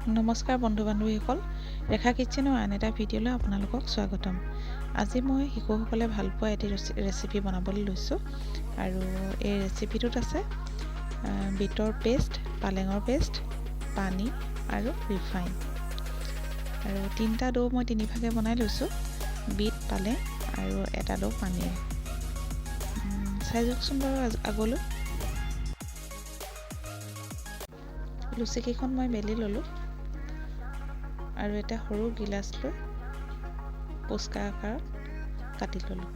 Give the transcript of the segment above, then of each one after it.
নমস্কাৰ বন্ধু বান্ধৱীসকল, ৰেখা কিটচেনৰ আন এটা ভিডিঅ'লৈ আপোনালোকক স্বাগতম। আজি মই শিশুসকলে ভাল পোৱা এটি ৰেচিপি বনাবলৈ লৈছোঁ আৰু এই ৰেচিপিটোত আছে বিটৰ পেষ্ট, পালেঙৰ পেষ্ট, পানী আৰু ৰিফাইন। আৰু তিনিটা দৌ মই তিনিভাগে বনাই লৈছোঁ, বিট, পালেং আৰু এটা দৌ পানীৰে। চাই যাওকচোন বাৰু আগলৈ। লুচিকেইখন মই বেলি ল'লোঁ আৰু এটা সৰু গিলাচ লৈ পুচকা আকাৰত কাটি ল'লোঁ।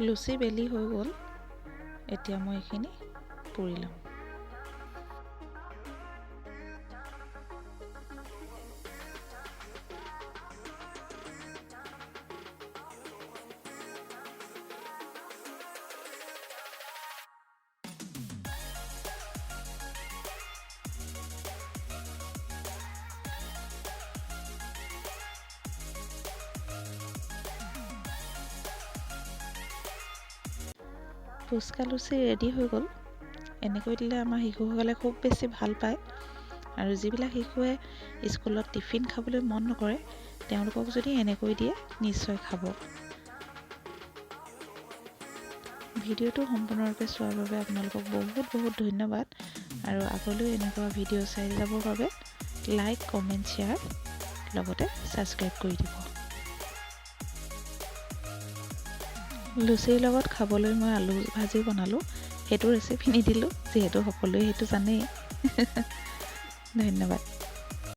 লুচি বেলি হৈ গ'ল, এতিয়া মই এইখিনি পুৰি ল'ম। ফুচকা লুচি ৰেডি হৈ গ'ল। এনেকৈ দিলে আমাৰ শিশুসকলে খুব বেছি ভাল পায় আৰু যিবিলাক শিশুৱে স্কুলত টিফিন খাবলৈ মন নকৰে তেওঁলোকক যদি এনেকৈ দিয়ে নিশ্চয় খাব। ভিডিঅ'টো সম্পূৰ্ণৰূপে চোৱাৰ বাবে আপোনালোকক বহুত বহুত ধন্যবাদ আৰু আগলৈও এনেকুৱা ভিডিঅ' চাই যাবৰ বাবে লাইক, কমেণ্ট, শ্বেয়াৰ লগতে ছাবস্ক্ৰাইব কৰি দিব। লুচিৰ লগত খাবলৈ মই আলু ভাজি বনালোঁ, সেইটো ৰেচিপি নিদিলোঁ যিহেতু সকলোৱে সেইটো জানেই। ধন্যবাদ।